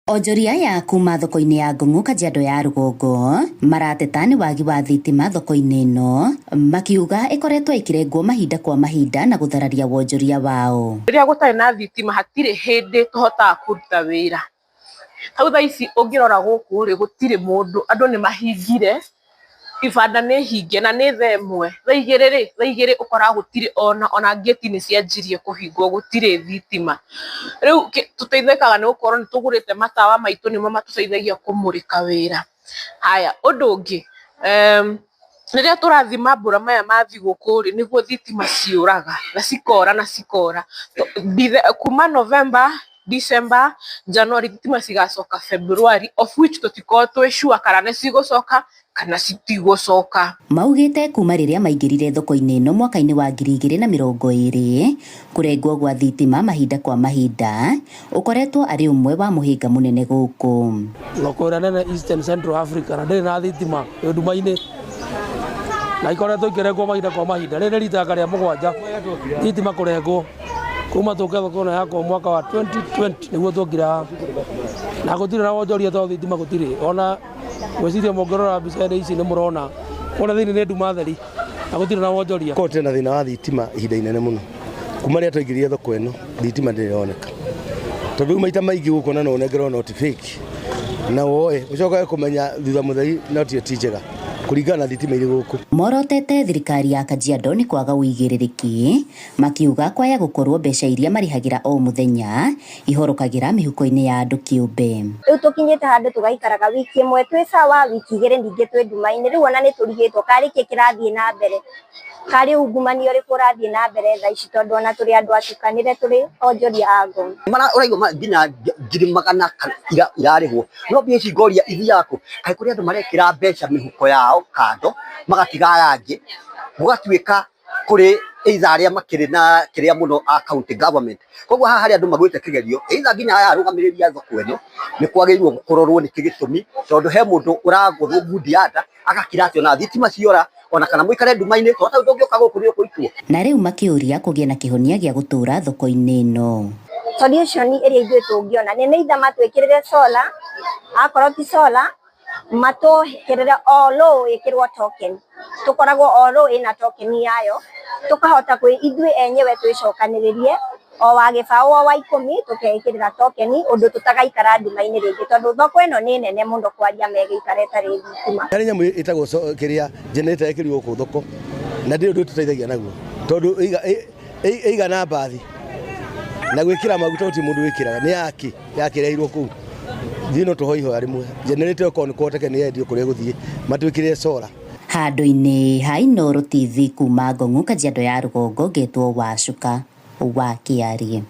Onjoria aya kuma thoko-inĩ ya Ngong'u Kajiado ya rũgongo marateta nĩ wagi wa thitima thoko-inĩ ĩno, makiuga ĩkoretwo ĩkĩrengwo mahinda kwa mahinda na gũthararia wonjoria wao. Rĩrĩa gũtarĩ na thitima hatirĩ hĩndĩ tũhotaga kũruta wĩra. Hau thaa ici ũngĩrora gũkũ rĩ, gũtirĩ mũndũ, andũ nĩ mahingire, ibanda nĩ hinge na nĩ thaa ĩmwe, thaa igĩrĩ rĩ, thaa igĩrĩ ũkoraga gũtirĩ ona, ona ngĩti nĩ cianjirie kũhingwo gũtirĩ thitima. Rĩu tũteithĩkaga nĩ gũkorwo nĩ tũgũrĩte matawa maitũ nĩmo matũteithagia kũmũrĩka wĩra. Haya, ũndũ ũngĩ, rĩrĩa tũrathiĩ mambura maya ma thigũkũ rĩ, nĩguo thitima ciũraga na cikora na cikora. Kuma November, December, January thitima cigacoka February, of which tũtikoragwo twĩ sure kana nĩ cigũcoka kana citigũcoka. Maugĩte kuma rĩrĩa maingĩrire thoko-inĩ ĩno mwaka-inĩ wa 2020, kũrengwo gwa thitima mahinda kwa mahinda ũkoretwo arĩ ũmwe wa mũhĩnga mũnene gũkũ. Thoko ĩrĩa nene Eastern Central Africa na ndĩrĩ na thitima, ĩ nduma-inĩ na ikoretwo ikĩrengwo mahinda kwa mahinda. Rĩrĩ nĩ rita rĩa mũgwanja thitima kũrengwo kuma tũke thoko ĩno yakwa mwaka wa 2020 nĩguo tuokire haha, na gũtirĩ na wonjoria tondũ thitima gũtirĩ. Ona ngwĩciria mũngĩrora mbica-inĩ ici nĩ mũrona kũrĩa thĩinĩ nĩ nduma theri na gũtirĩ na wonjoria. Korwo twĩna thĩna wa thitima ihinda inene mũno kuma rĩrĩa twaingĩrire thoko ĩno, thitima ndĩrĩ ĩroneka, tondũ rĩu maita maingĩ gũkũ no ũnengerwo noti fake na woe ũcoke kũmenya thutha mũtheri noti ĩyo ti njega kũringana na thitima irĩ gũkũ. Morotete thirikari ya Kajiado nĩ kwaga ũigĩrĩrĩki, makiuga kwaya gũkorwo mbeca iria marĩhagĩra o mũthenya ihorokagĩra mĩhuko-inĩ ya andũ kĩũmbe. Rĩu tũkinyĩte handũ tũgaikaraga wiki ĩmwe twĩ sawa, wiki igĩrĩ ningĩ twĩ nduma-inĩ. Rĩu ona nĩ tũrigĩtwo karĩ kĩ kĩrathiĩ na mbere, karĩ ungumania ũrĩkũ ũrathiĩ na mbere thaa ici, tondũ ona tũrĩ andũ atukanĩre, tũrĩ onjoria a Ngong. Ũraigua nginya 100,000 irarĩhwo, no mbia ici ngoria ithiaga kũ? Kaĩ kũrĩ andũ marekĩra mbeca mĩhuko yao kando magatiga aya angĩ, gũgatuĩka kũrĩ either arĩa makĩrĩ na kĩrĩa mũno a county government. Koguo haha harĩ andũ magwĩte kĩgerio, either nginya aya arũgamĩrĩri a thoko ĩno nĩ kwagĩrĩirwo kũrorwo nĩkĩ gĩtũmi, tondũ he mũndũ ũragũthwo ngundi ya nda agakira atĩ ona thitima ciora ona kana mũikare nduma-inĩ, tondũ ta rĩu ndũngĩũka gũkũ nĩ ũkũitwo. Na rĩu makĩũria kũgĩe na kĩhonia gĩa gũtũũra thoko-inĩ ĩno. Solution ĩrĩa ithuĩ tũngĩona nĩ either matwĩkĩrĩre solar, akorwo ti solar matwĩkĩrĩre o row ĩkĩrwo token, tũkoragwo o row ĩna token yayo, tũkahota kwĩ ithuĩ enyewe twĩcokanĩrĩrie o wa gĩbaũ o wa ikũmi tũkeĩkĩrĩra token ũndũ tũtagaikara nduma-inĩ rĩngĩ, tondũ thoko ĩno nĩ nene mũno kwaria megĩikara ĩtarĩ thitima. Harĩ nyamũ ĩtagwo kĩrĩa generator ĩkĩrirwo gũkũ thoko na ndĩrĩ ũndũ ĩtũteithagia naguo, tondũ ĩigana mbathi na gwĩkĩra maguta gũtirĩ mũndũ wĩkĩraga, nĩ yaki yakĩrehirwo kũu. Ithuĩ no tũhoe ihoya rĩmwe, generator ĩyo korwo nĩ kũhoteke nĩ yendio kũrĩa ĩgũthiĩ matwĩkĩrĩre solar. Handũ-inĩ ha Inooro TV kuma Ngong'u, Kajiado ya rũgongo, ngetwo Wacuka wa Kĩarie.